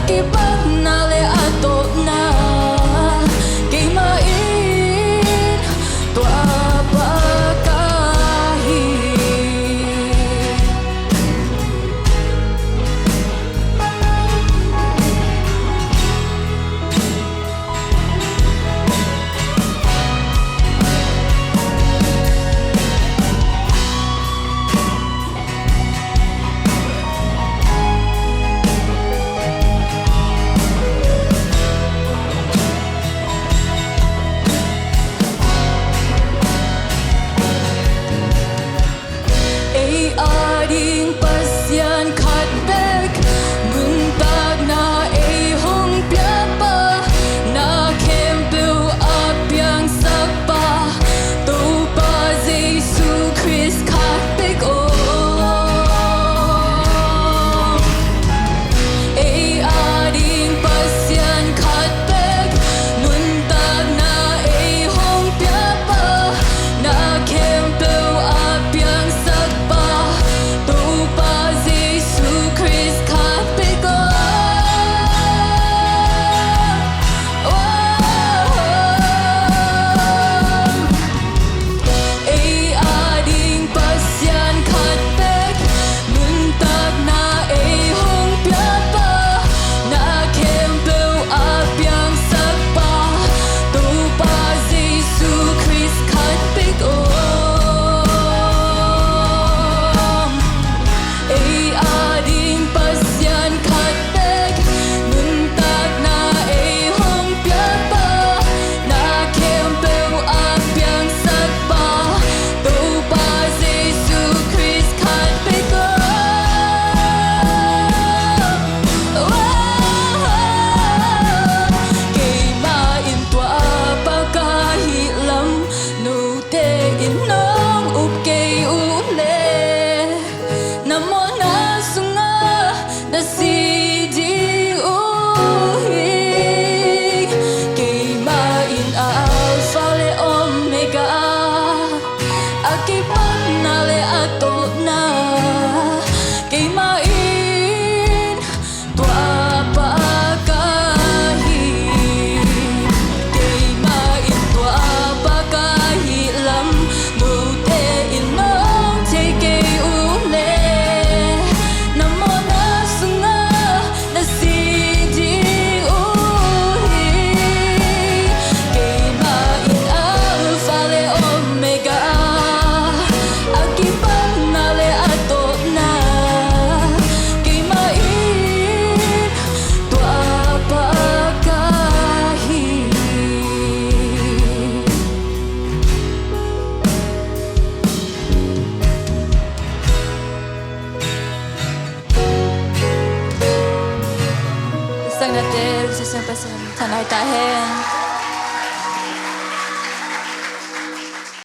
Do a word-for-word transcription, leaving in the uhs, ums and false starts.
Kipatna le a tawpna keimah in tua paka hi. Ei ading Pasian khat bek nuntakna ei hong piapa, na khempeuh a piangsakpa, Topa Jesu Khrist khat bek aw. Ei ading Pasian khat bek nuntakna ei hong piapa, na khempeuh a piangsakpa, Topa Jesu Khrist khat bek aw. Ei ading Pasian khat bek nuntakna ei hong piapa, na khempeuh a piangsakpa, Topa Jesu Khrist khat bek aw. Ei ading Pasian khat bek nuntakna ei hong piapa, na khempeuh a piangsakpa, Topa Jesu Khrist khat bek aw. Keimah in tua paka hi lam, note in nong up kei uh leh, na mawhna sungah na si ding uh hi. Keimah in Alpha le Omega, a kipatna le a tawpna, keimah in tua paka hi. Keimah in tua paka hi lam, note in nong thei kei uh leh, na mawhna sungah na si ding uh hi. Keimah in Alpha le Omega, a kipatna le a tawpna, keimah in tua paka hi. Sang nate, Jesu Pasian thanai ta hen.